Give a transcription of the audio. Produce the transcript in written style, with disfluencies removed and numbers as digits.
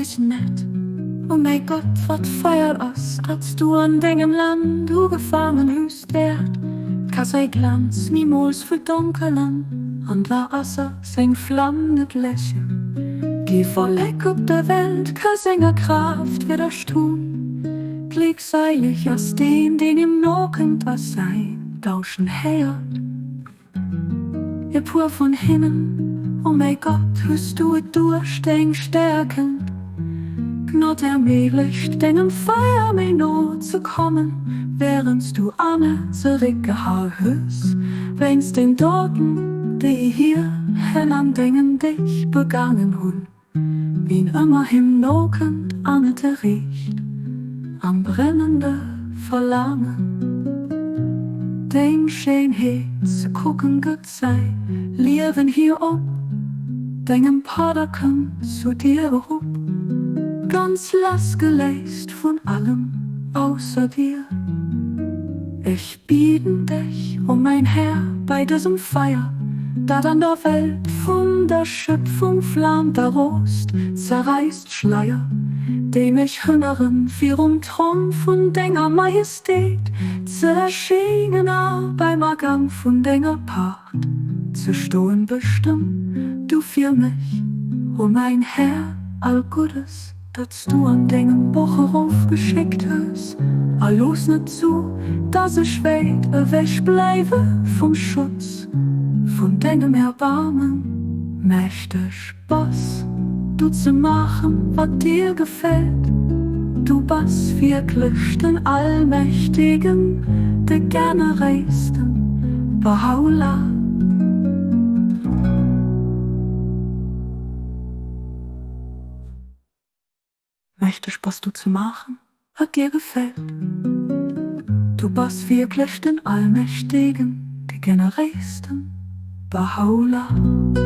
Wees net, o mäi Gott, wat Feier ass, dat's du an dengem Land ugefaangen hues, d'Äerd ka säi Glanz nimools verdonkelen an d'Waasser seng Flam net läschen. Kee Vollek op der Welt ka senger Kraaft widderstoen. Gléckseileg ass deen, deen him nokënnt a säin Dauschen héiert. E puer vun hinnen, O mäi Gott, hues du et duerch deng Stäerkent Gnod erméiglecht, dengem Feier méi no ze kommen, wärends du aner zeréckgehal hues, wéinst den Doten, déi hir Hänn an dengen Deeg begaangen hunn. Wien ëmmer him nokënnt an et erreecht, am brennende Verlaangen deng Schéinheet ze kucken, gëtt säi Liewen hir op dengem Pad a kënnt zu dir erop, ganz lassgeléist vun allem ausser dir. Ech bieden dech, o mäin Här, bei dësem Feier, dat an der Welt vun der Schöpfung flaamt a roost, zerräiss d'Schleier, déi mech hënneren, virum Tron vun denger Majestät ze erschéinen a beim Agang vun denger Paart ze stoen. Bestëmm du fir mech, o mäin Här, all Guddes. Dat s du an dengem Boch erofgeschéckt hues, a looss net zu, dass ech wäit ewech bleiwe vum Schutz vun dengem Erbaarmen. Mächteg bass du ze maachen, wat dir gefält, du bass wierklech den Allmächtegen, de Generéisten, Bahá'u'lláh. Mächteg bass du ze maachen, wat dir gefält. Du bass wierklech den Allmächtegen, de Generéisten, Bahá'u'lláh.